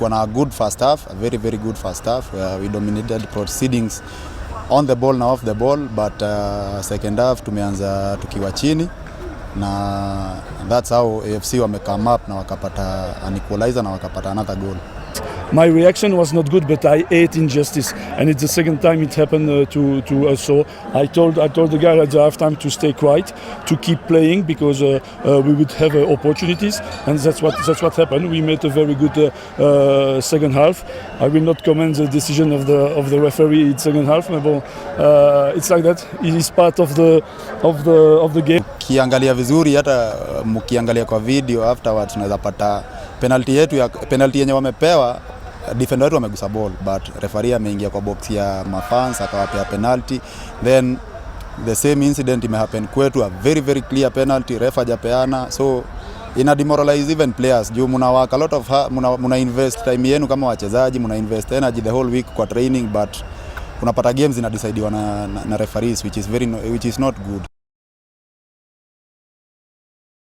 Tulikuwa na a good first half, a very, very good first half where we dominated proceedings on the ball na off the ball, but second half tumeanza tukiwa chini na that's how AFC wame come up na wakapata an equalizer na wakapata another goal. My reaction was not good, but I hate injustice, and it's the second time it happened to us. So I told the guy at the halftime to stay quiet, to keep playing because we would have opportunities, and that's what happened. We made a very good second half. I will not comment the decision of the referee in second half, but bon, it's like that. It is part of the game. Ukiangalia vizuri, hata mkiangalia kwa video afterwards, tunaweza pata penalty yetu ya penalty yenye wamepewa, defender wetu wamegusa ball, but referee ameingia kwa box ya mafans akawapea penalty. Then the same incident imehappen kwetu, a very, very clear penalty, ref hajapeana. So ina demoralize even players juu muna work a lot of muna invest time yenu kama wachezaji, muna invest energy the whole week kwa training, but unapata games zinadecidiwa na referees, which is not good.